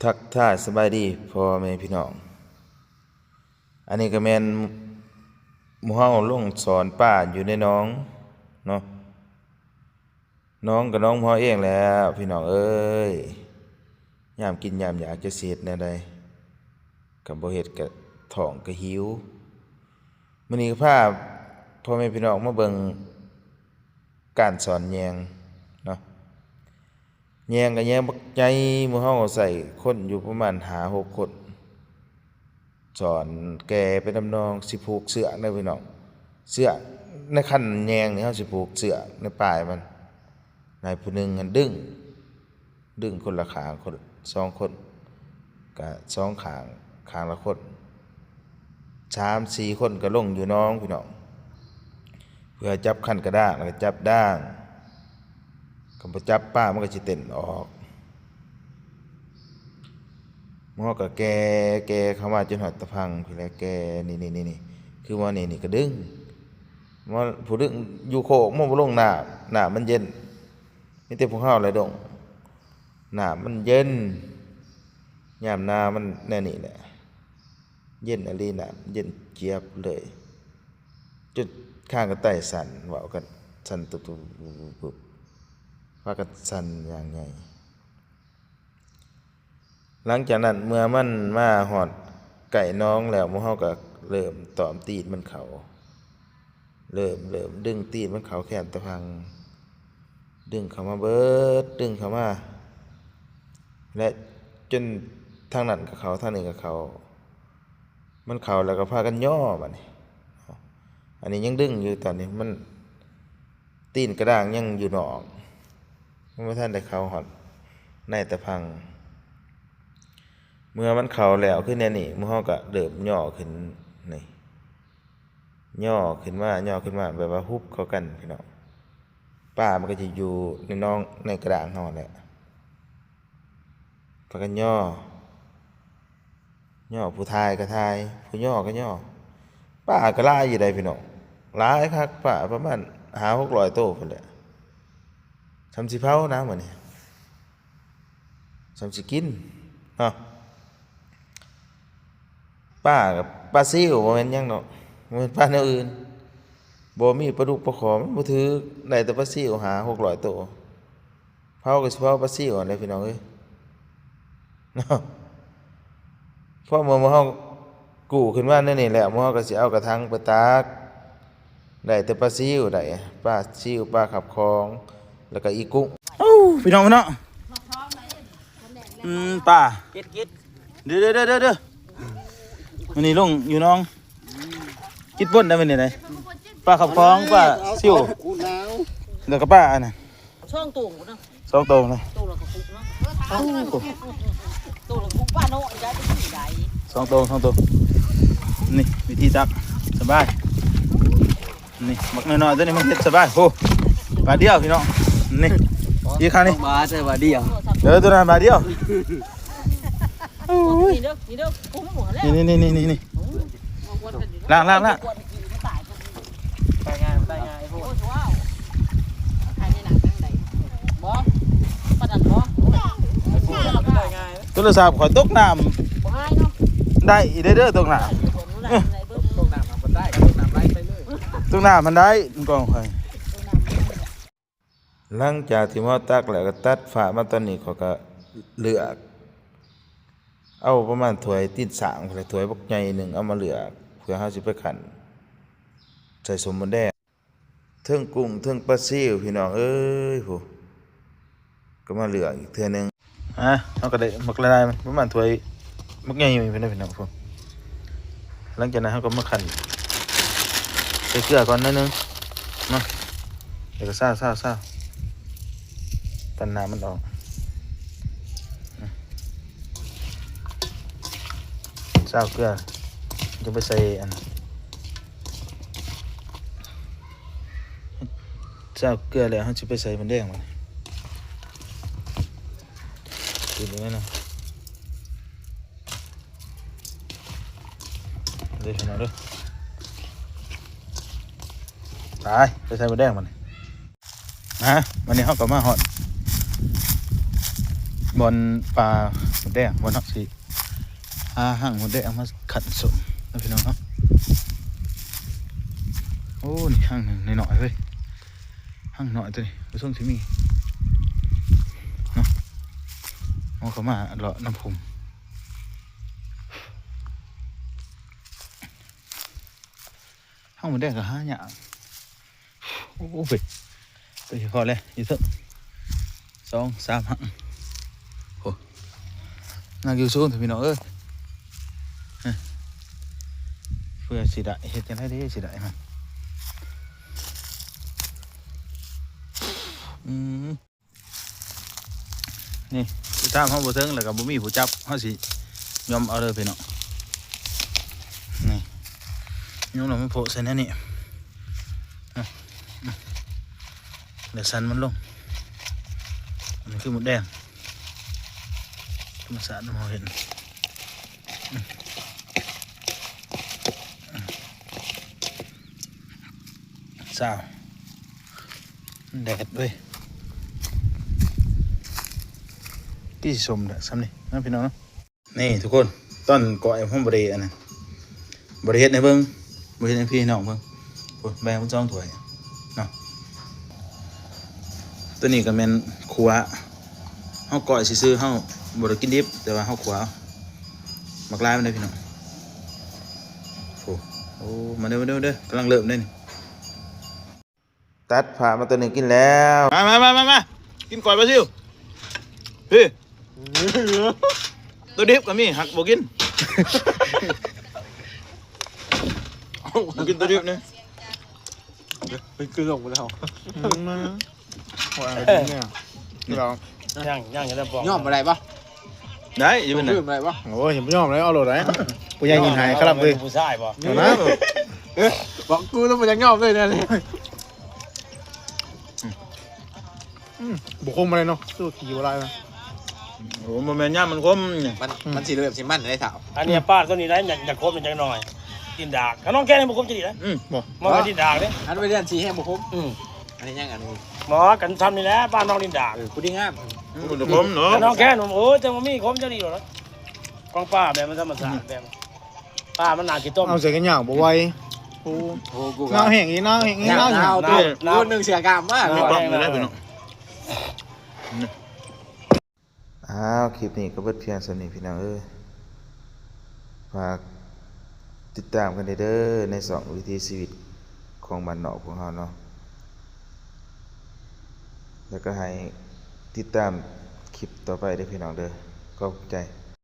ທັກທາຍສະບາຍດີພໍ່ແມ່ພີ່ນ້ອງ. ອັນນີ້ກໍແມ່ນໝູ່ເຮົາລົງສອນປາຢູ່ໃນໜອງເນາະ. ໜອງກໍໜອງໝູ່ເຮົາເອງແຫຼະພີ່ນ້ອງເອີຍ. ຍາມກິນຍາມຢາກຈະຊິເຮັດແນວໃດ? ຄັນບໍ່ເຮັດກໍທ້ອງກໍຫິວ. ມື້ນີ້ກໍພາພໍ່ແມ່ພີ່ນ້ອງມາເບິ່ງການສອນແຍງເນາະ. ແຍງກໍແຍງບັກໃຫຍ່, ໝູ່ເຮົາໃສ່ຄົນຢູ່ປະມານຫ້າຫົກຄົນ ສອນແກ່ໄປນຳໜອງ. ຊິຜູກເຊືອກເດີພີ່ນ້ອງ, ເຊືອກໃນຄັນແຍງນີ້ ເຮົາຊິຜູກເຊືອກໃນປາຍມັນ ໃຫ້ຜູ້ໜຶ່ງຫັ້ນດຶງ ດຶງຄົນລະຂ້າງ ຄົນ ສອງຄົນ ກະສອງຂ້າງ ຂ້າງລະຄົນ ສາມສີ່ຄົນກໍລົງຢູ່ໜອງພີ່ນ້ອງ. ເພື່ອຈັບຄັນກະດ້າງ ແລ້ວກໍຈັບດ້າງ, ຄັນບໍ່ຈັບປາມັນກໍຊິເຕັ້ນອອກ. ໝໍກໍແກ່ ແກ່ເຂົ້າມາຈົນຮອດຕາຝັ່ງພີ້ແຫຼະ. ແກ່ ນີ້ໆໆ ຄືໝໍນີ້ ນີ້ກໍດຶງ, ໝໍຜູ້ດຶງຢູ່ໂຄກ ໝໍບໍ່ລົງນ້ຳ ນ້ຳມັນເຢັນ. ມີແຕ່ພວກເຮົາແຫຼະດົງ ນ້ຳມັນເຢັນ. ຍາມໜາວມັນແນວນີ້ແຫຼະ ເຢັນອີ່ຫຼີ, ນ້ຳເຢັນຈຽບເລີຍ ຈົນຂ້າງກະໄຕສັ່ນ ເວົ້າກັນສັ່ນຕຸບໆ ພາກັນສັ່ນຢ່າງໃຫຍ່. ຫຼັງຈາກນັ້ນ ເມື່ອມັນມາຮອດໃກ້ໜອງແລ້ວ ໝູ່ເຮົາກໍເລີ່ມຕ້ອມຕີນມັນເຂົ້າ. ເລີ່ມ ເລີ່ມດຶງຕີນມັນເຂົ້າແຄມຕາຝັ່ງ, ດຶງເຂົ້າມາເບີດ ດຶງເຂົ້າມາ ແລະ ຈົນທາງນັ້ນກໍເຂົ້າ ທາງນີ້ກໍເຂົ້າ. ມັນເຂົ້າແລ້ວກໍພາກັນຍໍບາດນີ້. ອັນນີ້ຍັງດຶງຢູ່ ຕອນນີ້ມັນ ຕີນກະດ້າງຍັງຢູ່ນອກ ມັນບໍ່ທັນໄດ້ເຂົ້າຮອດໃນຕາຝັ່ງ. ເມື່ອມັນເຂົ້າແລ້ວຄືແນວນີ້ ໝູ່ເຮົາກໍເລີ່ມຍໍຂຶ້ນນີ້ ຍໍຂຶ້ນມາ ຍໍຂຶ້ນມາ ແບບວ່າຮຸບເຂົ້າກັນພີ່ນ້ອງ. ປາມັນກໍຈະຢູ່ໃນໜອງໃນກະດ້າງເຮົາແຫຼະ ພາກັນຍໍ ຍໍ ຜູ້ຖ່າຍກໍຖ່າຍ ຜູ້ຍໍກໍຍໍ. ປາກໍຫຼາຍຢູ່ໃດ໋ພີ່ນ້ອງ ຫຼາຍຄັກ. ປາປະມານຫ້າຫົກຮ້ອຍໂຕພຸ້ນແຫຼະ ຊ່ຳຊິເຜົານະມື້ນີ້ ຊ່ຳຊິກິນເນາະ. ປາກໍປາຊິວ ບໍ່ແມ່ນຫຍັງດອກ ບໍ່ແມ່ນປາແນວອື່ນ. ບໍ່ມີປາດຸກປາຄໍ ມັນບໍ່ຖືກ ໄດ້ແຕ່ປາຊິວຫ້າຫົກຮ້ອຍໂຕ. ເຜົາກໍຊິເຜົາປາຊິວຫັ້ນແຫຼະພີ່ນ້ອງເອີຍເນາະ. ພໍເມື່ອໝູ່ເຮົາກູ້ຂຶ້ນມາແນວນີ້ແລ້ວ ໝູ່ເຮົາກໍຊິເອົາກະຖັງໄປຕັກ. ໄດ້ແຕ່ປາຊິວ ໄດ້ປາຊິວ ປາຂັບຂອງ ແລ້ວກໍອີກຸ້ງ. ໂອ້ ພີ່ນ້ອງເນາະ ອືມ ປາ ເກັດ ເກັດ ເດີໆໆໆ ມື້ນີ້ລົງຢູ່ໜອງ ກິນປົ່ນໄດ້ມື້ນີ້ໄດ໋ ປາຂັບຂອງ ປາຊິວ ແລ້ວກໍປາອັນນັ້ນ ສອງໂຕພຸ້ນນະ ສອງໂຕນະ ໂຕລະກະປຸກເນາະ ໂຕລະກະປຸກ ປານ້ອຍໄດ້ໄດ້ ສອງໂຕ ສອງໂຕ. ນີ້ວິທີຕັກ ສະບາຍ. ນີ້ບັກນ້ອຍໆ ຕົວນີ້ມັນເຮັດສະບາຍ. ໂອ້ ບາດດຽວພີ່ນ້ອງ. ນີ້ອີກຄັ້ງນີ້ ບາດ ແຕ່ບາດດຽວ ເອີ ຕົວນັ້ນບາດດຽວ. ໂອ້ຍ ນີ້ເດີ ນີ້ເດີ ກຸ້ມຫົວແລ້ວ ນີ້ໆໆໆ ນີ້ ລ້າງໆໆ ໄດ້ງ່າຍ ໄດ້ງ່າຍໂພດ ບໍ່ ປານນັ້ນບໍ່ ໂທລະສັບຂ້ອຍຕົກນ້ຳ ບໍ່ຫາຍເນາະ ໄດ້ອີກເດີ ຕົກນ້ຳ ຕົກນ້ຳມັນບໍ່ໄດ້ ຕົກນ້ຳໄຫຼໄປເລີຍ ຕົກນ້ຳມັນໄດ້ ກອງຂ້ອຍ. ຫຼັງຈາກທີ່ໝໍຕັກແລ້ວກໍຕັດຝາກມາ ຕອນນີ້ຂ້ອຍກໍເລືອກເອົາປະມານຖ້ວຍຕີນຊ້າງ ຖ້ວຍບັກໃຫຍ່ໜຶ່ງ ເອົາມາເລືອກ ເພື່ອເຮົາຊິໄປຄັ້ນໃສ່ສົ້ມມົດແດງ. ເທິງກຸ້ງເທິງປາຊິວ ພີ່ນ້ອງເອີຍ ຜູ້ ກໍມາເລືອກອີກເທື່ອໜຶ່ງ. ອ່າ ເຮົາກໍໄດ້ໝາກລະລາຍປະມານຖ້ວຍບັກໃຫຍ່ນີ້ ພີ່ນ້ອງ ພີ່ນ້ອງ. ຫຼັງຈາກນັ້ນເຮົາກໍມາຄັ້ນໃສ່ເກືອກ່ອນໜ້ອຍໜຶ່ງເນາະ ແລ້ວກໍຊາວໆໆ ປັ່ນນ້ຳມັນອອກ ຊາວເກືອ ຈະໄປໃສ່ອັນ ຊາວເກືອແລ້ວ ເຮົາຊິໄປໃສ່ມົດແດງບາດນີ້ ຕີນນີ້ນະ ເດີພີ່ນ້ອງເດີ ໄປ ໄປໃສ່ມົດແດງບາດນີ້. ນະ ບາດນີ້ເຮົາກໍມາຮອດ ບ່ອນປ່າມົດແດງ ບ່ອນເຮົາຊິຫາຮັງມົດແດງມາຂັ່ນສົ້ມເນາະ ພີ່ນ້ອງເນາະ. ໂອ້ ນີ້ຮັງໜຶ່ງນ້ອຍໆເວີ້ຍ ຮັງນ້ອຍໂຕນີ້ ບໍ່ຊົງຊິມີເນາະ. ເຮົາກໍມາເລາະນຳພຸ່ມ ຮັງມົດແດງກໍຫາຍາກ. ໂອ້ຍ ໂດຍສະເພາະແຫຼະຢູ່ເທິງ ສອງສາມຮັງ. ໂອ້ ນັກຢູ່ສູງເຖາະ ພີ່ນ້ອງເອີຍ. ເພື່ອຊິໄດ້ ເຮັດຈັ່ງໃດເດ ຊິໄດ້ມັນ. ອືມ ນີ້ ຕາມເຮົາບໍ່ເຖິງ ແລ້ວກໍບໍ່ມີຜູ້ຈັບ ເຮົາຊິຫຍ້ອມເອົາເດີພີ່ນ້ອງ. ນີ້ ຫຍ້ອມແລ້ວມາໂປະໃສ່ແນວນີ້ ແລ້ວສັນມັນລົງ. ອັນນີ້ຄືມົດແດງ ທຳມະຊາດເຮົາເຮັດ. ຊາວ ແດດເວີຍ ຄືຊິສົ້ມແຫຼະສ່ຳນີ້ເນາະ ພີ່ນ້ອງເນາະ. ນີ້ທຸກຄົນ ຕອນກ້ອຍເຮົາບໍ່ໄດ້ອັນນັ້ນ ບໍ່ໄດ້ເຮັດໃຫ້ເບິ່ງ ບໍ່ເຮັດໃຫ້ພີ່ໃຫ້ນ້ອງເບິ່ງ. ໂອ້ຍ ແບ່ງເປັນສອງຖ້ວຍເນາະ. ຕົວນີ້ກໍແມ່ນຂົ້ວ ເຮົາກ້ອຍຊື່ໆ ເຮົາບໍ່ໄດ້ກິນດິບ ແຕ່ວ່າເຮົາຂົ້ວເອົາ. ບັກຫຼາຍມັນເດ້ພີ່ນ້ອງ. ໂອ້ ໂອ້ ມາເດີ ມາເດີ ມາເດີ ກຳລັງເລີ່ມເດ້ນີ້. ຕັດພາບມາຕົວນີ້ກິນແລ້ວ. ມາ ມາ ມາ ມາ ມາ ກິນກ້ອຍປາຊິວ. ພີ້ ຕົວດິບກໍມີ ຫາກບໍ່ກິນ ບໍ່ກິນຕົວດິບນີ້. ເປັນຄືລົງໄປແລ້ວ ອືມ ວ່າແນວ ຍັງ ຍັງຈະໄດ້ບອກ ຍອມບໍ່ໄດ້ບໍ່? ໄດ້ຢູ່ ຍອມບໍ່ໄດ້ບໍ່? ໂອ້ຍ ຍອມໄດ້ ເອົາໂລດໄດ້. ຜູ້ໃຫຍ່ຍິນໃຫ້ຄະລຳເວີຍ ຜູ້ຊາຍບໍ່? ເອົານະ ເອີ ບອກກູແລ້ວບໍ່ຢາກຍອມເລີຍແນວນີ້. ອືມ ບໍ່ຄົມປານໃດເນາະ ຄືວ່າຂີ້ບໍ່ຫຼາຍນະ. ໂອ້ ບໍ່ແມ່ນຍາມມັນຂົມນີ້ ມັນ ອືມ ມັນຊິເລີ່ມຊິມັນໄດ້ເຖົ້າ. ອັນນີ້ປາຕົວນີ້ໄດ້ ຢາກ ຢາກຂົມຈັກໜ້ອຍ ດິນດາກ. ຄັນນ້ອງແກ້ນບໍ່ຂົມຈະດີນະ. ອືມ ບໍ່ ມັນດິນດາກເດ້. ອັນໄປເດືອນສີ່ແຮງບໍ່ຂົມ. ອືມ ອັນນີ້ຍັງ ອັນນີ້ ໝໍກັນຊ້ຳນີ້ແຫຼະ ປານ້ອງດິນດາກ. ເອີ ຜູ້ດີງາມ ອືມ ບໍ່ໄດ້ຂົມເນາະ. ນ້ອງແກ້ນ ໂອ້ຍ ແຕ່ບໍ່ມີຂົມຈະດີດອກນະ. ຂອງປາແບບມັນທຳມະຊາດ ອືມ ແບບ ປາມັນໜ້າຂີ້ຕົມ ເອົາໃສ່ກັນຍາກບໍ່ໄຫວ. ໂອ້ ໂອ້ ຫນາວແຮງອີກ ໜາວແຮງອີກ ໜາວແຮງ. ໜາວ ໜາວ ໜາວ ໜຶ່ງເສື້ອກາມມາ ໜາວແຮງ ໜາວແຮງ. ອ້າວ ຄລິບນີ້ກໍເບິດພຽງສ່ຳນີ້ພີ່ນ້ອງເອີຍ. ຝາກຕິດຕາມກັນແດ່ເດີ ໃນຊ່ອງວິຖີຊີວິດຂອງບ້ານນອກພວກເຮົາເນາະ ແລ້ວກໍໃຫ້ຕິດຕາມຄລິບຕໍ່ໄປເດີພີ່ນ້ອງເດີ. ຂອບໃຈ.